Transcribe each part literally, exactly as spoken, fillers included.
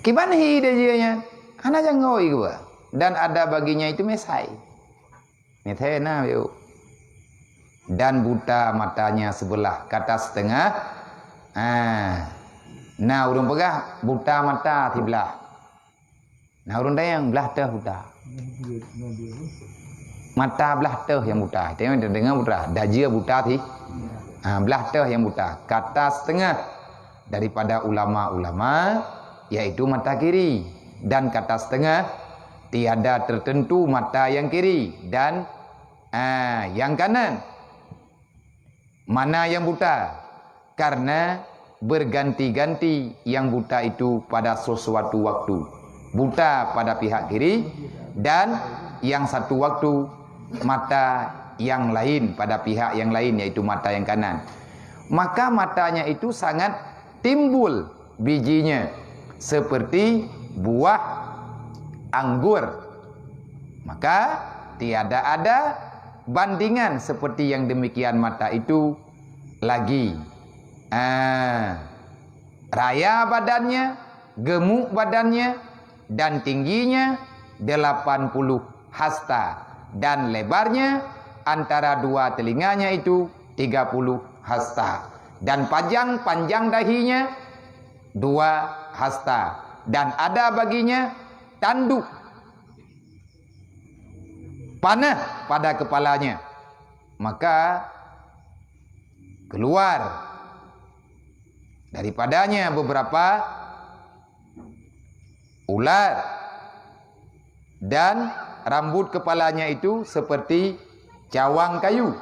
Kiban hi dajeuenyan, hana janggoe keubah. Dan ada baginya itu mesai. Mesai na, yuk. Dan buta matanya sebelah, kata setengah. Ah. Na ureuëng peugah buta mata siblah. Na ureuëng tanyong blah teuh buta. Mata blah teuh nyang buta. Tanyong deungoe buta, dajeu buta sih. Ha, blah teuh nyang buta. Kata setengah daripada ulama-ulama, yaitu mata kiri. Dan kata setengah, tiada tertentu mata yang kiri dan, ah, yang kanan. Mana yang buta? Karena berganti-ganti yang buta itu pada sesuatu waktu. Buta pada pihak kiri dan yang satu waktu mata yang lain pada pihak yang lain, yaitu mata yang kanan. Maka matanya itu sangat timbul bijinya seperti buah anggur. Maka tiada ada bandingan seperti yang demikian mata itu lagi. Ah, raya badannya, gemuk badannya, dan tingginya delapan puluh hasta, dan lebarnya antara dua telinganya itu tiga puluh hasta, dan panjang-panjang dahinya dua hasta, dan ada baginya tanduk panah pada kepalanya. Maka keluar daripadanya beberapa ular, dan rambut kepalanya itu seperti cawang kayu,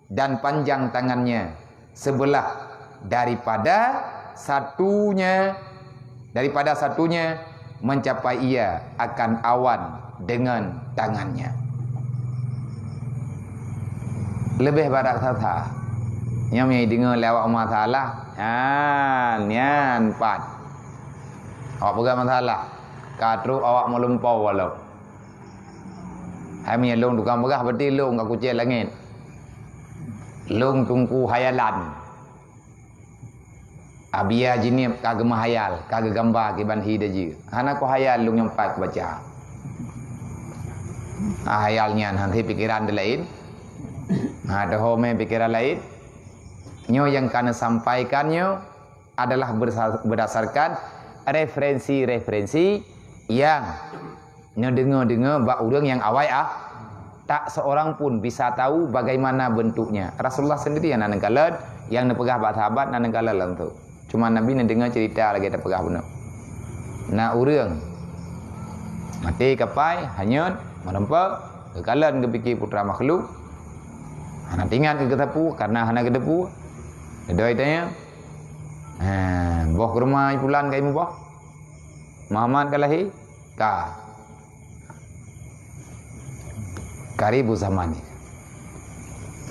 dan panjang tangannya sebelah daripada satunya, daripada satunya mencapai ia akan awan dengan tangannya. Leubeh barat sasa. Nyang meunyoe deungoe lé awak masalah, nyan, nyan pat. Awak peugah masalah, ka trok awak meulumpoe walok. Hai meunyoe lôn tukang peugah, berarti lôn ka kucéh langét. Lôn teungku hayalan. Abia Jeunieb ka geumeuhayal, ka geugamba kiban hi dajeu. Hana kuhayal lôn nyang pat kubaca. Ah, hayal nyan hana pikeran laén. Ha, teuhomé pikeran laén. Nyoe nyang ka neusampaikan nyoe adalah bersa-, berdasarkan referensi-referensi yang neudeungoe-deungoe bak ureuëng nyang awai ah. Tak seorang pun bisa tahu bagaimana bentuknya. Rasulullah sendiri yang na neukalon, nyang neupeugah bak sahabat na neukalon langsung. Cuma Nabi neudeungoe cerita lagée tapeugah bunoe. Na ureuëng maté kapai, hanyut, meureumpok, geukalon geupike putra makhluk. Hana teuingat keu geuteupeu, karena hana geuteupeu. Doi tanya, "Ha, boh keureuma pulan ka imuboh? Muhammad ka lahé?" Ka. Karibu zaman ni.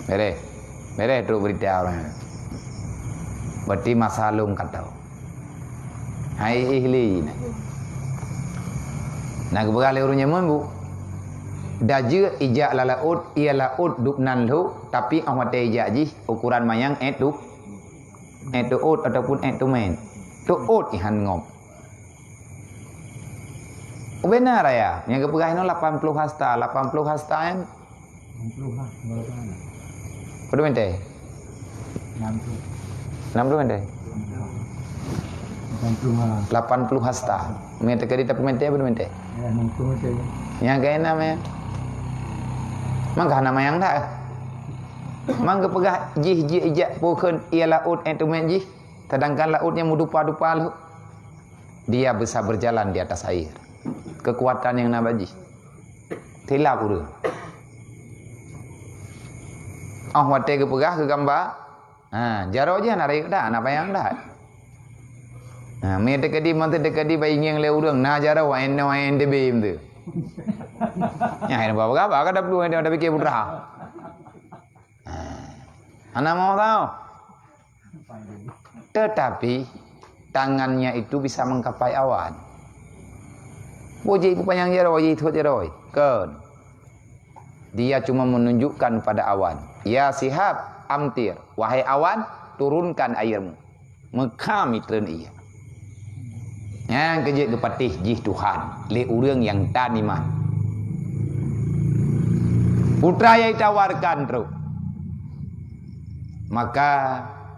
Bereh. Bereh trok berita orang. Berarti masa lôn ka tho. Hai ihli. Nah, geupeugah lé ureuëng nyan, "Bu, dajeu ijak lam laôt, ia laôt dub nan lhok, tapi 'oh watée ijak jih, ukuran manyang ék tu, ék tuôt ataupun ék tumén. Tuôt ihan ngop." Ubena raya, nyang geupeugah inoe lapan puluh hasta, lapan puluh hasta nyan. Enam puluh lah, berapa ni? Berapa meter? Enam puluh. Enam puluh meter? Lapan puluh lah. Lapan puluh hasta. Meter kali tapi meter berapa meter? Ya, enam puluh meter. Nyang kena meh. Mangga nama yang dah. Mangga peugah jih, jih ijak pokon ia laôt ék tumén jih. Sedangkan laôt nyang meudupa-dupa lhok. Dia bisa berjalan di atas air. Kekuatan nyang na bak jih. Silap ureuëng. 'Oh watée geupeugah geugamba, ha, jaroe jih hana rayeuk that, hana panyang that. Ha, meu teukeudi, meu teukeudi bak ingieng lé ureuëng, na jaroe, eno, N T B tu. Nyan hana peugah-peugah, ka daplu, hana tapike putra. Ha, hana mau tahu. Tetapi tangannya itu bisa menggapai awan. Boh jih ipupanyang jaroe, jih ithot jaroe. Kon. Dia cuma menunjukkan pada awan. "Ya Sihab, amtir. Wahai awan, turunkan airmu." Meukham itreun ié. Nyang keu jeuet geupatéh jih Tuhan lé ureuëng nyang tan iman. Putra nyang ditawarkan trok. Maka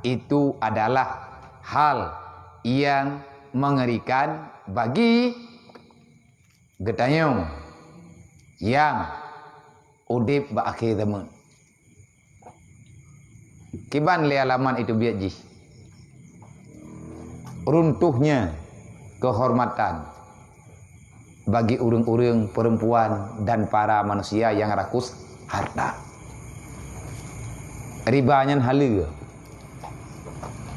itu adalah hal yang mengerikan bagi geutanyoe nyang udeb bak akhé zaman. Kiban lé alamat itu biet jih. Runtuhnya kehormatan bagi ureuëng-ureuëng, perempuan, dan para manusia yang rakus harta. Riba nyan haleue,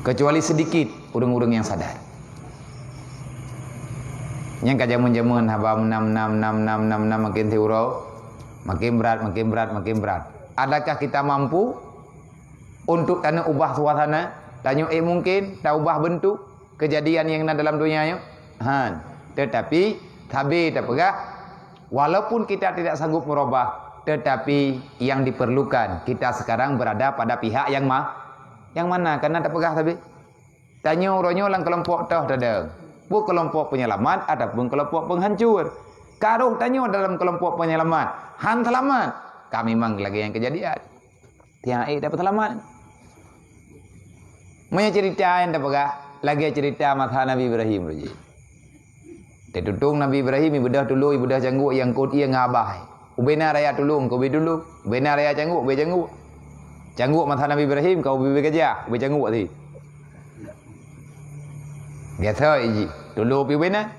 kecuali sedikit ureuëng-ureuëng yang sadar. Nyang ka jameun-jameun haba nam, nam, nam, nam, nam, nam, makin tiuroe, makin berat, makin berat, makin berat. Adakah kita mampu untuk tanyoe ubah suasana? Tanyoe, eh, mungkin taubah bentuk kejadian yang na dalam dunia nyoe? Han. Tetapi, sabe tapeugah, walaupun kita tidak sanggup merubah, tetapi yang diperlukan, kita sekarang berada pada pihak yang ma-, yang mana? Karena tapeugah sabe. Tanyoe uroe nyoe lam keulompok toh tadong. Peue keulompok penyelamat ataupun keulompok penghancur. Karoh tanyoe dalam keulompok penyelamat. Han seulamat. Ka memang lagée nyang keujadian. Tiang ék dapeuseulamat. Meunyoe cerita nyang tapeugah, lagée cerita masa Nabi Ibrahim rajih. Teututong Nabi Ibrahim, ibeudôh tulông, ibeudôh cangguek, iangkot ie ngon abah. Ubena raya tulông, keu ubé tulông. Ubena raya cangguek, ubé cangguek. Cangguek masa Nabi Ibrahim, ka ubé gajah, ubé cangguek sit. Biasa iji, tulông pi ubena.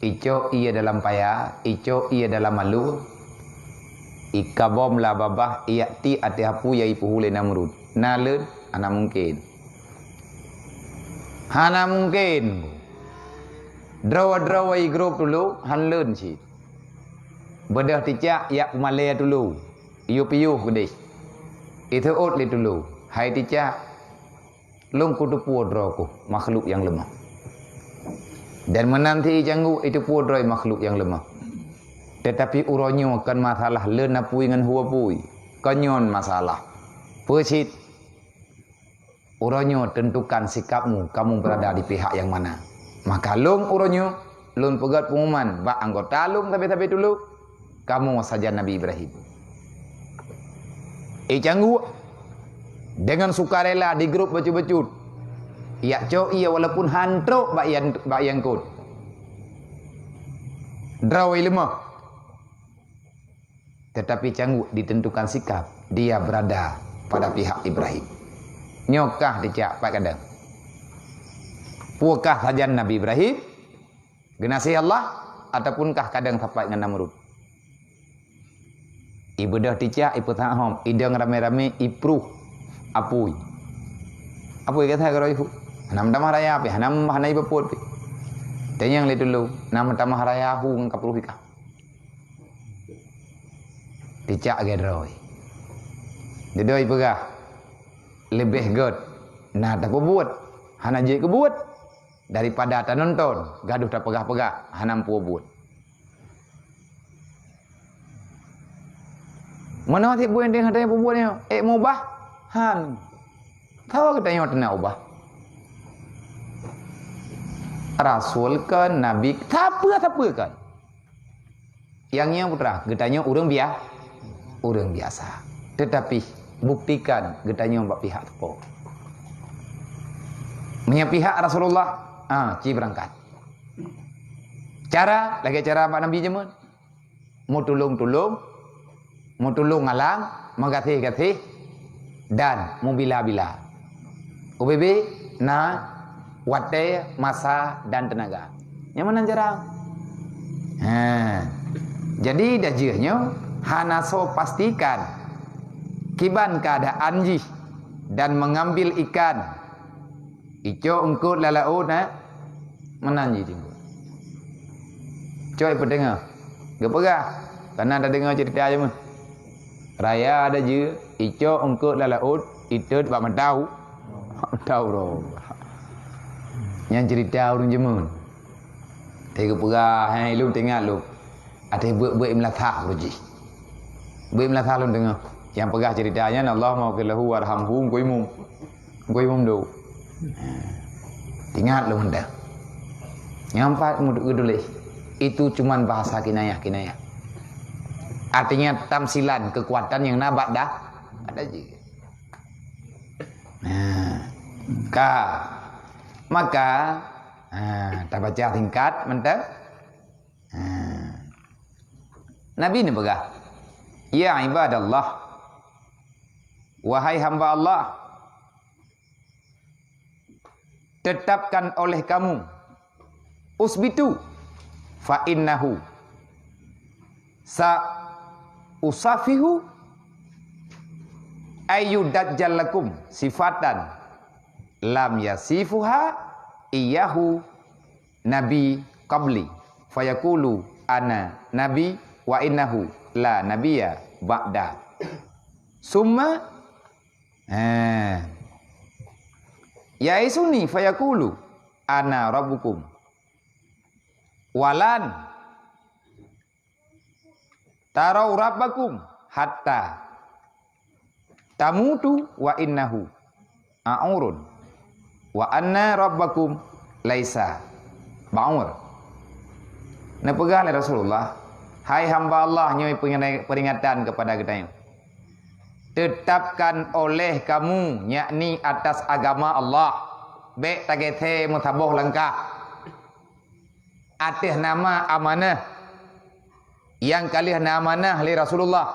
Icok ie dalam paya, icok ie dalam alu, ikabom lam babah, iyak tiek ateueh apui nyang ipeuhu lé Namrud. Na leuen? Hana mungken. Hana mungken. Droe-droe igrôp tulông, han leuen cit. Beudôh ticak yak peumalée tulông, iyup-iyup keudeh. Iseuôt lé tulông, hai ticak, lôn kuteupeue droe keuh makhluk nyang leumah. Dan meunan cit icangguek iteupeue droe makhluk nyang leumah. Tetapi uroe nyoe kon masalah leuen apui ngon hu apui. Kon nyoe masalah. Peue cit? Uroe nyoe tentukan sikapmu, kamu berada di pihak yang mana. Maka lôn uroe nyoe, lôn peugét pengumuman bak anggota lôn sabe-sabe tulông, kamoe sajan Nabi Ibrahim. Icangguek deungon sukarela digrôp bacut-bacut. Yak cok ie walaupun han trok bak ian-, bak iangkot. Droe leumah. Tetapi cangguek ditentukan sikap, dia berada pada pihak Ibrahim. Nyoe kah ticak pat kadang? Peue kah sajan Nabi Ibrahim? Geunaséh Allah, ataupun kah kadang sapat ngon Namrud? Ibeudôh ticak, ipeuthak hom, idong ramé-ramé, ipruh apui. Apui gata keurôi hu. Hana meutamah raya pih, hana, hana ipeupot pih. Tanyong lé tulông, na meutamah raya hu ngon kapruh ikah. Ticak gét droe. Dudoe peugah, leubeh gét na tapeubuet, hana jeuet keubuet, daripada tanonton, gadoh tapeugah-peugah, hana meupubuet. Meunoe sit buet deh hana tapeubuet nyoe, ék mubah, han. Sawa geutanyoe teuna ubah. Rasul kon, nabi, sapeue-sapeue kon. Nyang nyoe putra, geutanyoe ureuëng bia-, ureuëng biasa. Tetapi, buktikan geutanyoe bak pihak sapo. Meunyoe pihak Rasulullah, ah, ci beurangkat. Cara, lagée cara bak Nabi jameun. Meutulông-tulông, meutulông ngalang, meugaséh-gaséh, dan meubila-bila. Ubé-bé na watée, masa, dan teunaga. Nyang meunan jarang. Ha. Jadi, dajeuh nyoe hana soe pastikan kiban keuadaan jih dan mengambil ikan. Icok eungkot lam laôt, na? Meunan jih teungku. Cok ipeudeungoe. Geupeugah, kana tadeungoe ceurita jameun. Raya dajeuh, icok eungkot lam laôt, itot bak mata u-, bak mata uroe. Nyan ceurita ureuëng jameun. Teuh geupeugah, hai lôn teuingat lôn. Até beuet-beuet meulasah uroe jih. Beuet meulasah lôn deungoe. Nyang peugah ceurita nyan, Allahumma ghfir lahu warhamhu, Teungku Imum. Teungku Imum Dok. Teuingat lôn mantong. Nyang pat meuduek geuduléh. Itu cuman bahasa kinayah-kinayah. Artinya tamsilan kekuatan yang na bak da-, bak dajih. Nah, ka. Maka, ha, tabaca singkat mantong. Ha. Nabi neupeugah, "Ya ibadallah, wahai hamba Allah, tetapkan oleh kamu, usbitu, fa innahu sa usafihu ayyu dajjal lakum sifatan lam yasifuha iyahu nabi qabli, fayaqulu ana nabi wa innahu la nabiyya ba'da." Summa, eh, yaisuni fayaqulu ana rabbukum. Walan tarau rabbakum hatta tamutu wa innahu a'urun wa anna rabbakum laisa ba'ur. Neupeugah lé Rasulullah, "Hai hamba Allah," nyoe peringatan kepada geutanyoe, "tetapkan oleh kamu, yakni atas agama Allah, bék tagéthée meusaboh langkah." Ateueh nama amanah nyang ka lheueh na amanah lé Rasulullah,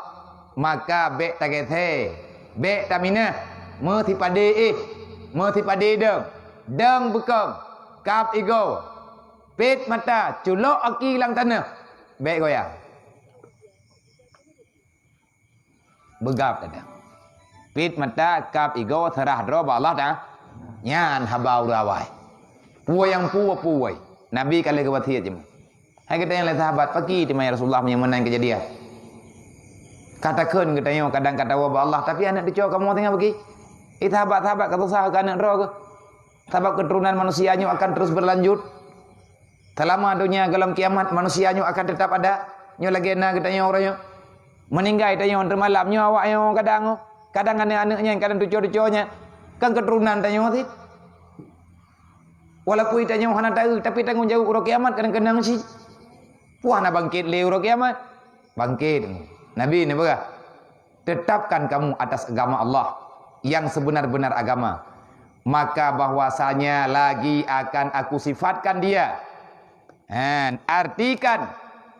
maka bék tagéthée, bék taminah, meusipadé éh, meusipadé dong, dong beukong, kab igoe, pét mata, culok aki lam tanoh, bék goyang. Beugab teuh. Pét mata, kab igoe, seurah droe bak Allah Taala. Nyan haba ureuëng awai. Peue nyang peue, peue. Nabi ka lheueh geuwasiet cit. Hai geutanyoe lé sahabat, pakri teuma ya Rasulullah meunyoe meunan keujadian. Ka takheun geutanyoe kadang ka tawoe bak Allah, tapi aneuëk cucoe kamoe teungoh pakri. Eh, sahabat-sahabat ka susah keu aneuëk droe keuh. Sabab keuturonan manusia nyoe akan terus berlanjut. Seulama donya gohlom kiamat, manusia nyoe akan teutap ada. Nyoe lagée na geutanyoe uroe nyoe. Meuninggai tanyoe teumalam nyoe awak nyoe kadang, kadang aneuëk-aneuëk nyan, kadang cucoe-cucoe nyan. Kan keuturonan tanyoe cit. Walaupun tanyoe hana taeu, tapi tanggong jaweueb uroe kiamat kadang keunong cit. Puah na bangkét lé uroe kiamat. Bangkét. Nabi neupeugah, "Tetapkan kamu atas agama Allah yang sebenar-benar agama, maka bahwasanya lagi akan Aku sifatkan dia." Han, artikan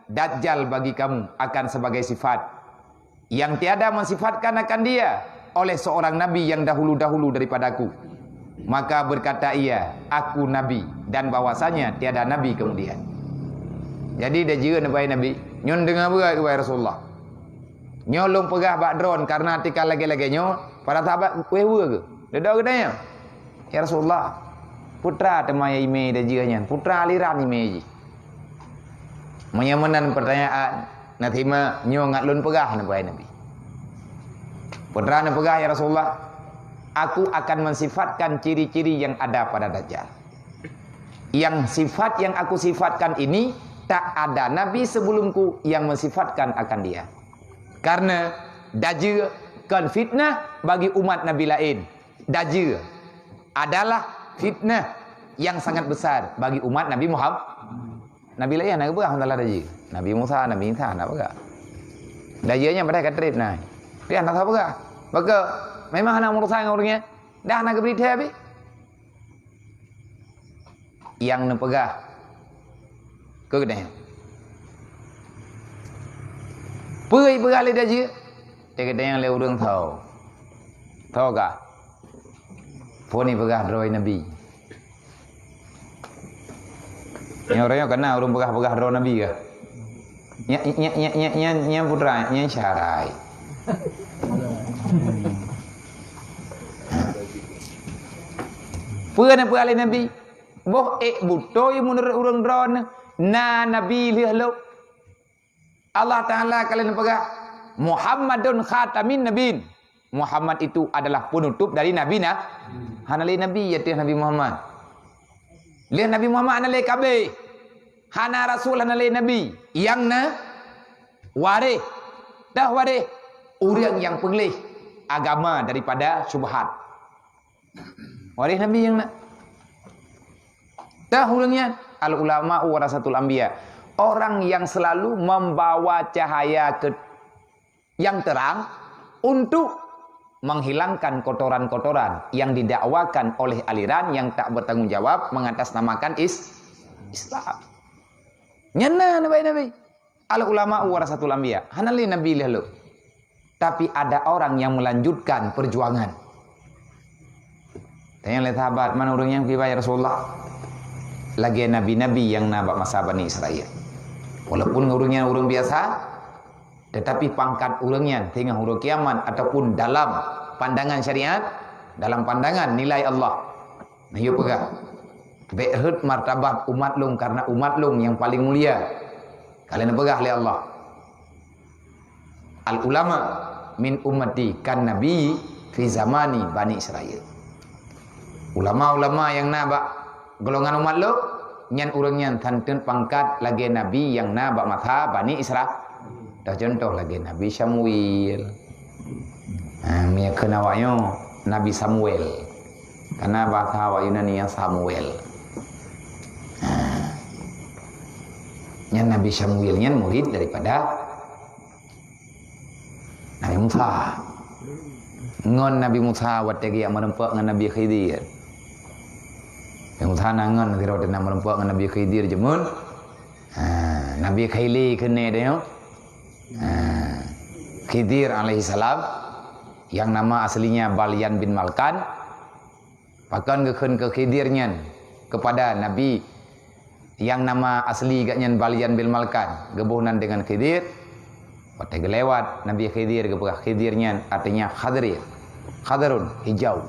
Dajjal bagi kamu akan sebagai sifat yang tiada mensifatkan akan dia oleh seorang nabi yang dahulu-dahulu daripadaku. Maka berkata ia, "Aku nabi, dan bahwasanya tiada nabi kemudian." Jadi, dajieun neupeugah Nabi, "Nyoe neudeungoe beureukat, wahai Rasulullah. Nyoe lôn peugah bak droen karena tika lagée-lagée nyoe, para sahabat wéh-wéh geuh. Dudoe geutanyoe, 'Ya Rasulullah, peue teuma nyang imé dajieun nyan? Peue aliran imé jih?'" Meunyoe meunan peurtanyaan, na teuma nyoe ngat lôn peugah, neupeugah Nabi. Peue neupeugah, "Ya Rasulullah, aku akan mensifatkan ciri-ciri yang ada pada Dajjal. Yang sifat yang aku sifatkan ini, tak ada nabi sebelumku yang mensifatkan akan dia. Karena dajieun kon fitnah bagi umat nabi laén. Dajieun adalah fitnah yang sangat besar bagi umat Nabi Muhammad." Nabi laén hana geupeugah masalah dajieun. Nabi Musa, Nabi Isa hana peugah. Dajieun nyan padahai ka treb na. Tapi hana sapeugah. Maka, memang hana meurusan ngon ureuëng nyan. Dah hana geubri thèe pih. Nyang neupeugah keu geutanyoe. Peue jipeugah lé dajieun? Teukeudeh lé ureuëng tho. Tho kah? Phon jipeugah droe Nabi. Nyang ureuëng nyoe kana ureuëng peugah-peugah droe Nabi kah? Nya, nya, nya, nya, nya, nya putra, nya syarai. Peue na peue lé Nabi? Boh ék beutôi meunurot ureuëng droeneuh, na Nabi lheueh lom. Allah Taala ka lheueh neupeugah, "Muhammadun khatamin nabin." Muhammad itu adalah penutup dari nabi na-, hana lé nabi ateueh Nabi Muhammad. Lheueh Nabi Muhammad hana lé kabeh. Hana rasul, hana lé nabi. Nyang na waréh, teuh waréh ureuëng nyang peugléh agama daripada syubhat. Waréh nabi nyang na. Teuh ureuëng nyan, Al-ulama warasatul anbiya. Orang yang selalu membawa cahaya ke, yang terang untuk menghilangkan kotoran-kotoran yang didakwakan oleh aliran yang tak bertanggung jawab mengatasnamakan is-, Islam. Nyan na nabi-nabi. Al-ulama warasatul anbiya. Hana lé nabi lheuh lom. Tapi ada orang yang melanjutkan perjuangan. Tanya lé sahabat, "Man ureuëng nyan kiban, ya Rasulullah?" "Lagée nabi-nabi nyang na bak masa Bani Israel. Walaupun ureuëng nyan ureuëng biasa, tetapi pangkat ureuëng nyan teungoh uroe kiamat ataupun dalam pandangan syariat, dalam pandangan nilai Allah." Nah, yue peugah, "Bék rhot martabat umat lôn karena umat lôn nyang paling mulia." Ka lheueh neupeugah lé Allah, "Al-ulama min ummati kan nabi fi zamani Bani Israel." Ulama-ulama nyang na bak golongan umat lôn, nyan ureuëng nyan tanteun pangkat lagée nabi nyang na bak masa Bani Isra-, dah contoh lagée Nabi Samuel. Ha, meunyoe kheun awak nyoe, Nabi Samuel. Karena bahasa awak Yunani nyang Samuel. Ha. Nyan Nabi Samuel nyan murid daripada Nabi Musa. Ngon Nabi Musa watée geujak meureumpok ngon Nabi Khidir. Nabi Musa na ngon keudroe watée na meureumpok ngon Nabi Khidir jameun. Ha, Nabi Khidir keuneuk deh, ha. Khidir alaihissalam, yang nama aslinya Balyan bin Malkan, pakon geukheun keu Khidir nyan kepada Nabi yang nama asli geuh nyan Balyan bin Malkan, geuboh nan deungon Khidir. Watée geulewat Nabi Khidir geupeugah Khidir nyan artinya khadri. Khadrun, hijau.